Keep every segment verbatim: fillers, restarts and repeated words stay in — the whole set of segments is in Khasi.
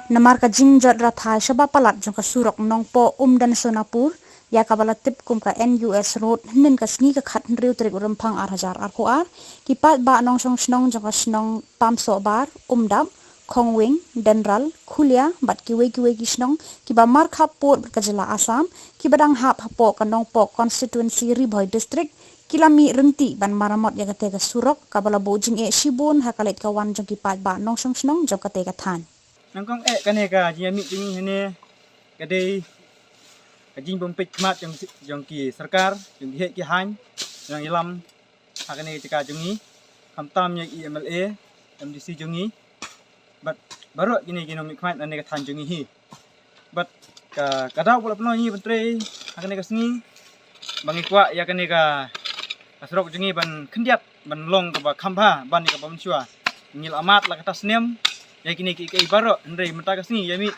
Namar ka jingjot rathai shaba palat jong ka surok Nongpoh Umden Sonapur, ïa kaba la tip kum ka N U S Road, hynnin ka sngi ka khathynriew tarik u Rymphang ar hajar arphew ar, ki paidbah nongshong shnong jong ka shnong Pamsohbar, Umdap, Khongwing, Denral, Khulia bad kiwei kiwei ki shnong kiba markhap pud bad ka jylla Assam, kiba dang hap hapoh ka Nongpoh Constituency, Ri Bhoi District, ki la mih ryntih ban maramot ïa katei ka surok kaba la buh jingeh shibun ha ka leit ka wan jong ki paidbah nongshong shnong jong katei ka thaiñ. Nyngkong eh kane ka jingïamih jong ngi hangne ka dei ka jingbym peit khmat jong, jong ki sorkar, jong ki heh ki haiñ, jong i lam ha kane ka jaka jong ngi, khamtam ïa i M L A, M D C jong ngi bad baroh kine ki nongmihkhmat na kane ka thaiñ jong ngi hi. Bad ka, ka daw ba la pynlong ïa ngi ban trei ha kane ka sngi, ba ngi kwah ïa kane ka, ka surok jong ngi ban khyndiat, ban long kaba kham bha ban ïa kaba mynshuwa. Ngi la mad la kata snem ïa kine ki, ki baroh, hynrei mynta ka sngi ïamih,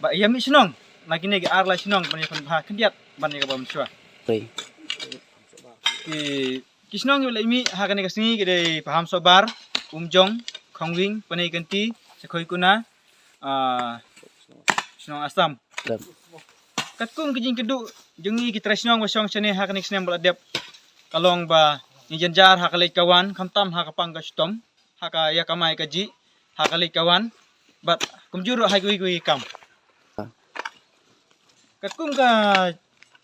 ba ïamih shnong na kine ki ar lai shnong ban ïa pynbha khyndiat ban ïa kaba mynshuwa. Ki, ki shnong kiba la mih ha kane ka sngi ki dei Pamsohbar, Umjong, Khongwing, Paneikanti, Sakhoikuna, ah, shnong Assam. Katkum ka jingkyrduh jong ngi ki trai shnong ba shong shane ha kane ka snem ba la dep, ka long ba ngi jynjar ha ka leit ka wan, khamtam ha ka pang ka shitom, ha ka ïa kamai kajih, ha ka leit ka wan, bad kumjuh ruh ha kiwei kiwei ki kam. Katkum ka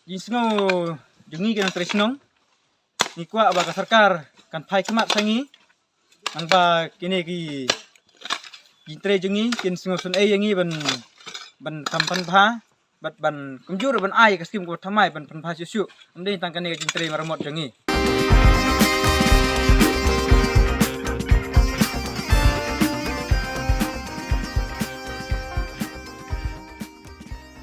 jingsngew jong ngi ki nongtrei shnong, ngi kwah ba ka sorkar kan phai khmat sha ngi, nangba kine ki jingtrei jong ngi kin sngewsynei ïa ngi ban, ban kham pynbha bad ban kumjuh ruh ban ai ka skim kaba thymmai ban pynbha shuh shuh, ym dei tang kane ka jingtrei maramot jong ngi.